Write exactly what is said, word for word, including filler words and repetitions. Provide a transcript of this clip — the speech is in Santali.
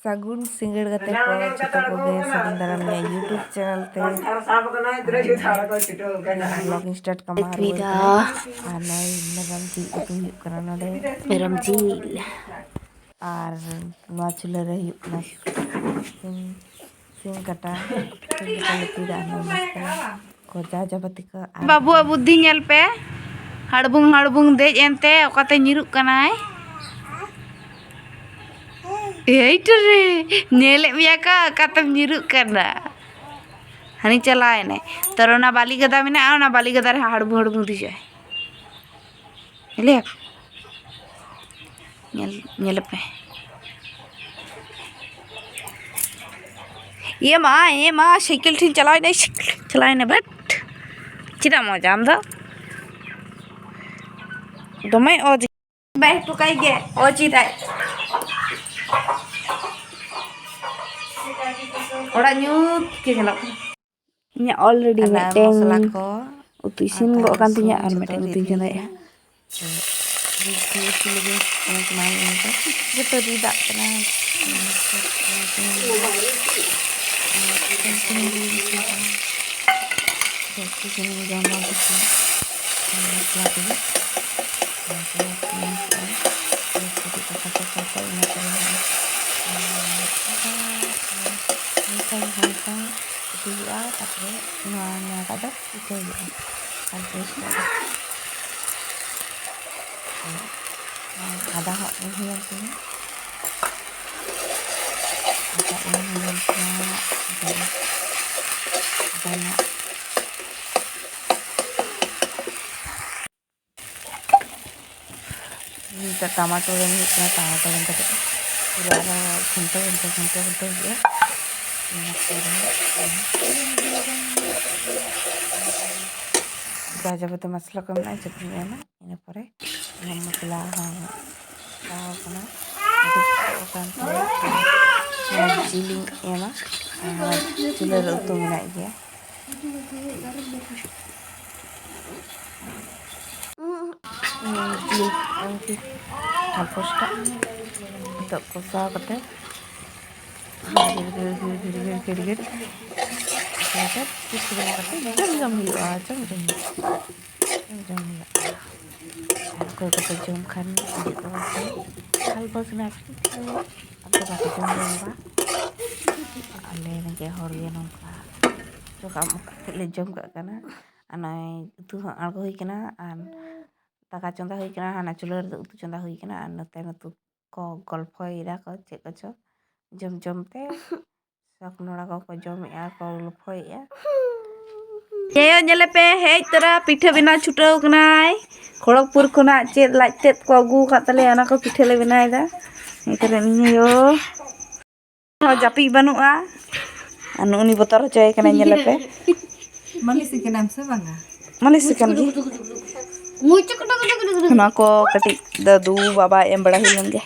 ᱥᱟᱹᱜᱩᱱ ᱥᱤᱸᱜᱟᱹᱲ ᱜᱟᱛᱮ ᱠᱚ, ᱡᱚᱛᱚ ᱠᱚᱜᱮ ᱥᱟᱹᱜᱩᱱ ᱫᱟᱨᱟᱢ ᱤᱧᱟᱹᱜ YouTube channel ᱛᱮ᱾ ᱟᱨ vlog ᱤᱧ start ᱠᱟᱢᱟ, ᱟᱨ ᱨᱩᱣᱟᱹᱲ ᱠᱟᱱᱟ᱾ ᱟᱨ ᱱᱚᱜᱼᱚᱭ ᱢᱮᱨᱚᱢ ᱡᱤᱞ ᱩᱛᱩ ᱦᱩᱭᱩᱜ ᱠᱟᱱᱟ ᱱᱚᱰᱮ᱾ ᱢᱮᱨᱚᱢ ᱡᱤᱞ᱾ ᱟᱨ ᱱᱚᱣᱟ ᱪᱩᱞᱦᱟᱹ ᱨᱮ ᱦᱩᱭᱩᱜ ᱠᱟᱱᱟ ᱥᱤᱢ, ᱥᱤᱢ ᱠᱟᱴᱟ, ᱥᱤᱢ ᱠᱟᱴᱟ ᱞᱮ ᱩᱛᱩᱭᱮᱫᱟ᱾ ᱟᱨ ᱱᱚᱣᱟ ᱢᱚᱥᱞᱟ ᱠᱚ, ᱡᱟ ᱡᱟᱵᱚᱛᱤ ᱠᱚ᱾ ᱟᱨ ᱵᱟᱹᱵᱩᱣᱟᱜ ᱵᱩᱫᱽᱫᱷᱤ ᱧᱮᱞ ᱯᱮ, ᱦᱟᱲᱵᱩᱝ ᱦᱟᱲᱵᱩᱝ ᱫᱮᱡ ᱮᱱᱛᱮ ᱚᱠᱟᱛᱮ ᱧᱤᱨᱩᱜ ᱠᱟᱱᱟᱭ᱾ ᱮᱭ ᱴᱩᱨᱤ, ᱧᱮᱞᱮᱫ ᱢᱮᱭᱟ ᱠᱚ ᱚᱠᱟᱛᱮᱢ ᱧᱤᱨᱩᱜ ᱠᱟᱱᱟ᱾ ᱦᱟᱹᱱᱤ ᱪᱟᱞᱟᱣ ᱮᱱᱟᱭ᱾ ᱛᱚᱨ ᱚᱱᱟ ᱵᱟᱹᱞᱤ ᱜᱟᱫᱟ ᱢᱮᱱᱟᱜᱼᱟ, ᱚᱱᱟ ᱵᱟᱹᱞᱤ ᱜᱟᱫᱟ ᱨᱮ ᱦᱟᱲᱵᱩᱝ ᱦᱟᱲᱵᱩᱝ ᱫᱮᱡᱚᱜᱼᱟᱭ᱾ ᱧᱮᱞᱮᱭᱟ ᱯᱮ? ᱧᱮᱞ, ᱧᱮᱞᱮ ᱯᱮ᱾ ᱮ ᱢᱟ, ᱮ ᱢᱟ, ᱥᱟᱭᱠᱮᱞ ᱴᱷᱮᱱ ᱪᱟᱞᱟᱣ ᱮᱱᱟᱭ, ᱥᱟᱭᱠᱮᱞ ᱴᱷᱮᱱ ᱪᱟᱞᱟᱣ ᱮᱱᱟᱭ, ᱵᱷᱟᱴ᱾ ᱪᱮᱫᱟᱜ ᱢᱚᱡᱟ ᱟᱢ ᱫᱚ? ᱫᱚᱢᱮ ᱚᱡᱽ᱾ ᱵᱟᱭ ᱦᱚᱴᱚ ᱠᱟᱭ ᱜᱮ, ᱚᱡᱽ ᱮᱫᱟᱭ᱾ ᱚᱲᱟᱜ ᱧᱩᱛ ᱜᱮ ᱧᱮᱞᱚᱜ ᱠᱟᱱᱟ᱾ ᱤᱧᱟᱹᱜ already ᱟᱨ ᱢᱤᱫᱴᱮᱱ ᱢᱚᱥᱞᱟ ᱠᱚ ᱩᱛᱩ ᱤᱥᱤᱱ ᱟᱫᱟ ᱜᱚᱫ ᱟᱠᱟᱱ ᱛᱤᱧᱟ, ᱨᱚᱥᱩᱱ ᱟᱨ ᱡᱚᱛᱚ ᱢᱤᱫᱴᱮᱱ ᱨᱤᱫ ᱩᱛᱩᱧ ᱦᱩᱭ ᱪᱚᱸᱫᱟᱭᱟ᱾ ᱮᱱᱟ᱾ ᱨᱤᱫ ᱦᱩᱭ ᱦᱚᱪᱚ ᱞᱮᱜᱮ ᱯᱮᱸᱭᱟᱡᱽ ᱢᱟᱹᱨᱤᱪ ᱮᱢ ᱠᱟᱛᱮ ᱡᱚᱛᱚ ᱨᱤᱫᱟᱜ ᱠᱟᱱᱟ᱾ ᱡᱟᱹᱥᱛᱤ ᱥᱩᱱᱩᱢ ᱡᱚᱢ ᱵᱟᱝ ᱵᱩᱡᱷᱟᱹᱜᱼᱟ ᱢᱚᱥᱞᱟ ᱛᱮᱜᱮ᱾ ᱚᱱᱟ ᱠᱚ ᱯᱮᱸᱭᱟᱡᱽ ᱠᱚ ᱵᱮᱥ ᱠᱟᱹᱴᱤᱡ ᱠᱚ ᱠᱚᱥᱟ ᱠᱚᱥᱟ ᱛᱮ, ᱤᱱᱟᱹ ᱯᱚᱨᱮ ᱦᱟᱸᱜ ᱟᱫᱟ ᱟᱨ ᱦᱟᱞᱠᱟ ᱦᱟᱞᱠᱟ ᱩᱛᱩ ᱦᱩᱭᱩᱜᱼᱟ᱾ ᱛᱟᱨᱯᱚᱨᱮ ᱱᱚᱣᱟ ᱱᱚᱣᱟᱴᱟᱜ ᱫᱚ ᱯᱤᱴᱷᱟᱹ ᱦᱩᱭᱩᱜᱼᱟ᱾ ᱟᱨ ᱵᱮᱥ ᱠᱚ ᱟᱫᱟ ᱦᱚᱸ ᱮᱢ ᱦᱩᱭᱮᱱ ᱛᱤᱧᱟᱹ᱾ ᱟᱫᱟ ᱮᱢ ᱦᱩᱭᱮᱱ ᱛᱤᱧᱟᱹ᱾ ᱟᱫᱟ ᱟᱫᱟ ᱱᱟᱜ ᱱᱤᱛᱚᱜ ᱴᱟᱢᱟᱴᱳ ᱨᱮ ᱦᱩᱭᱩᱜ ᱠᱟᱱᱟ, ᱴᱟᱢᱟᱴᱳ ᱨᱮ ᱠᱟᱛᱮ ᱯᱩᱨᱟᱹ ᱟᱨᱦᱚᱸ ᱜᱷᱟᱱᱴᱟ ᱜᱷᱟᱱᱴᱟ ᱜᱷᱟᱱᱴᱟ ᱜᱷᱟᱱᱴᱟ ᱦᱩᱭᱩᱜᱼᱟ᱾ ᱤᱱᱟᱹ ᱯᱚᱨᱮ ᱡᱟ ᱡᱟᱵᱚᱛᱤ ᱢᱚᱥᱞᱟ ᱠᱚ ᱢᱮᱱᱟᱜᱼᱟ, ᱡᱚᱛᱚᱧ ᱮᱢᱟ᱾ ᱤᱱᱟᱹ ᱯᱚᱨᱮ ᱚᱱᱟ ᱢᱚᱥᱞᱟ ᱦᱚᱸ ᱠᱚᱥᱟᱣ ᱠᱟᱱᱟ, ᱟᱹᱰᱤ ᱠᱚᱥᱟᱣ ᱟᱠᱟᱱ ᱛᱤᱧᱟ᱾ ᱚᱱᱟ ᱡᱤᱞᱤᱧ ᱮᱢᱟ, ᱚᱱᱟ ᱪᱩᱞᱦᱟᱹ ᱨᱮ ᱩᱛᱩ ᱢᱮᱱᱟᱜ ᱜᱮᱭᱟ᱾ ᱡᱤᱞ ᱟᱨᱠᱤ ᱛᱟᱨᱯᱚᱨ ᱥᱮᱴᱟᱜ ᱱᱤᱛᱚᱜ ᱠᱚᱥᱟᱣ ᱠᱟᱛᱮ ᱜᱷᱤᱲ ᱜᱷᱤᱲ ᱜᱷᱤᱲ ᱜᱷᱤᱲ ᱜᱷᱤᱲ ᱜᱷᱤᱲ ᱜᱷᱤᱲ ᱜᱷᱤᱲ᱾ ᱚᱱᱠᱟ ᱠᱟᱛᱮ ᱯᱤᱥ ᱵᱮᱱᱟᱣ ᱠᱟᱛᱮ ᱡᱚᱢ ᱡᱚᱢ ᱦᱩᱭᱩᱜᱼᱟ, ᱡᱚᱢ ᱡᱚᱢ ᱦᱩᱭᱩᱜᱼᱟ, ᱡᱚᱢ ᱡᱚᱢ ᱦᱩᱭᱩᱜᱼᱟ᱾ ᱟᱨ ᱚᱠᱚᱭ ᱠᱚᱠᱚ ᱡᱚᱢ ᱠᱷᱟᱱ ᱤᱭᱟᱹ ᱠᱚ ᱵᱟᱠᱚ ᱦᱟᱞᱠᱟ ᱥᱱᱮᱠᱥ ᱯᱤᱴᱷᱟᱹ, ᱟᱫᱚ ᱵᱟᱠᱚ ᱡᱚᱢ ᱜᱮᱭᱟ ᱵᱟᱵᱟ᱾ ᱟᱞᱮ ᱨᱮᱸᱜᱮᱡ ᱦᱚᱲ ᱜᱮ ᱱᱚᱝᱠᱟ ᱡᱚᱠᱟᱢ ᱠᱟᱛᱮ ᱞᱮ ᱡᱚᱢ ᱠᱟᱜ ᱠᱟᱱᱟ᱾ ᱟᱨ ᱱᱚᱜᱼᱚᱭ ᱩᱛᱩ ᱦᱚᱸ ᱟᱬᱜᱚ ᱦᱩᱭ ᱠᱟᱱᱟ, ᱟᱨ ᱫᱟᱠᱟ ᱪᱚᱸᱫᱟ ᱦᱩᱭ ᱠᱟᱱᱟ, ᱦᱟᱱᱟ ᱪᱩᱞᱦᱟᱹ ᱨᱮᱫᱚ ᱩᱛᱩ ᱪᱚᱸᱫᱟ ᱦᱩᱭ ᱠᱟᱱᱟ, ᱟᱨ ᱱᱚᱛᱮ ᱱᱩᱛᱩ ᱠᱚ ᱜᱚᱞᱯᱷᱚᱭᱮᱫᱟ ᱠᱚ ᱪᱮᱫ ᱠᱚᱪᱚ ᱡᱚᱢ ᱡᱚᱢ ᱛᱮ᱾ ᱥᱚᱠ ᱱᱚᱲᱟ ᱠᱚᱠᱚ ᱡᱚᱢᱮᱫᱼᱟ, ᱠᱚ ᱜᱚᱞᱯᱷᱚᱭᱮᱫᱼᱟ᱾ ᱧᱮᱞᱮ ᱯᱮ, ᱦᱮᱡ ᱛᱚᱨᱟ ᱯᱤᱴᱷᱟᱹ ᱵᱮᱱᱟᱣ ᱪᱷᱩᱴᱟᱹᱣ ᱠᱟᱱᱟᱭ᱾ ᱠᱷᱚᱲᱚᱜᱽᱯᱩᱨ ᱠᱷᱚᱱᱟᱜ ᱪᱮᱫ ᱞᱟᱡ ᱛᱮᱫ ᱠᱚ ᱟᱹᱜᱩ ᱟᱠᱟᱫ ᱛᱟᱞᱮᱭᱟ, ᱚᱱᱟ ᱠᱚ ᱯᱤᱴᱷᱟᱹ ᱞᱮ ᱵᱮᱱᱟᱣᱮᱫᱟ᱾ ᱱᱤᱛᱚᱜ ᱤᱧ ᱟᱭᱳ ᱦᱚᱸ ᱡᱟᱹᱯᱤᱫ ᱵᱟᱹᱱᱩᱜᱼᱟ, ᱟᱨ ᱱᱩᱜᱼᱩ ᱱᱤ ᱵᱚᱛᱚᱨ ᱦᱚᱪᱚᱭᱮ ᱠᱟᱱᱟ, ᱧᱮᱞᱮ ᱯᱮ᱾ ᱢᱟᱹᱞᱤᱥ ᱠᱟᱱᱟᱢ ᱥᱮ ᱵᱟᱝᱟ? ᱢᱟᱹᱞᱤᱥ ᱠᱟᱱ ᱜᱮ᱾ ᱢᱩᱪᱩ ᱠᱩᱴᱩ ᱠᱩᱴᱩ ᱠᱩᱴᱩ ᱠᱩᱴᱩ᱾ ᱱᱚᱣᱟ ᱠᱚ ᱠᱟᱹᱴᱤᱡ ᱫᱟᱫᱩ ᱵᱟᱵᱟ ᱮᱢ ᱵᱟᱲᱟ ᱦᱩᱭ ᱞᱮᱱ ᱜᱮ᱾